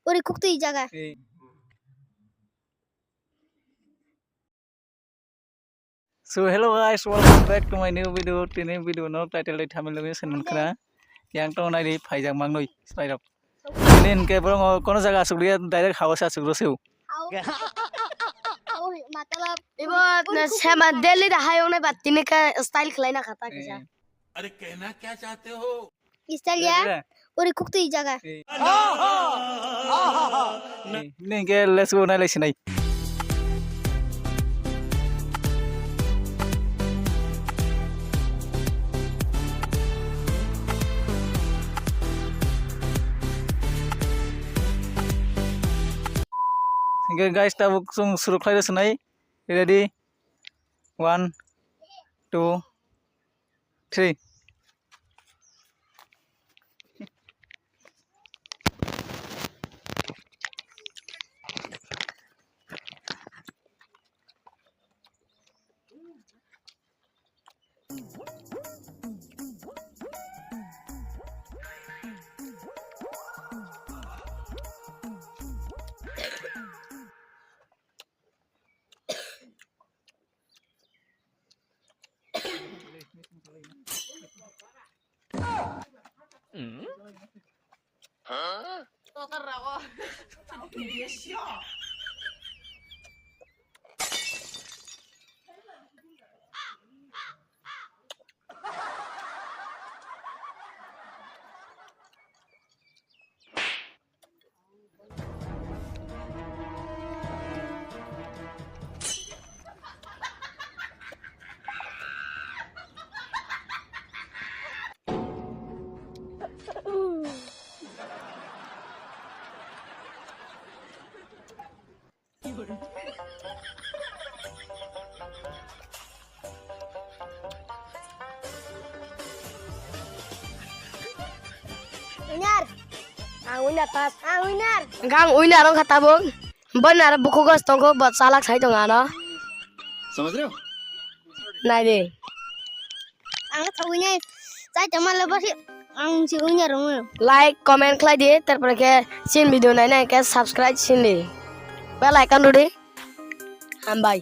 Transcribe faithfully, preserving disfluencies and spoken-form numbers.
Ori khuktwi jaga. Ei. So hello guys, welcome back to my new video. Tini video no title dai thamil logi sen mankha. Yang tong nai di phaijak mangnoi slide rok. Tini hinke borong kono jaga asuk liya, direct hawa se asuk roseu. Hao. Hao, matlab. Ibo na sema Delhi da hayong nai bat tini ka style khlai na khata kisa. Eh. अरे कहना क्या चाहते हो? Style ya. Ori khuktwi jaga. Eh. Eh, nini hinke let's go nai lai sinai. Hinke guys, tabuk chwng suru khlai rw sinai. Ready? One, two, three. Winner. Ang winner tas. Ang winner. Hwnkhe ang winner wngkha tabuk. Boni aro bukugo tongkho, bo chalak sai tongo ano. Nai di. Ang thawinai chai tongma le bosi ang si winner wngo. Like, comment khlai di, tarpore khe chini video naina khe subscribe sin di. Bell icon rw di. Hambai.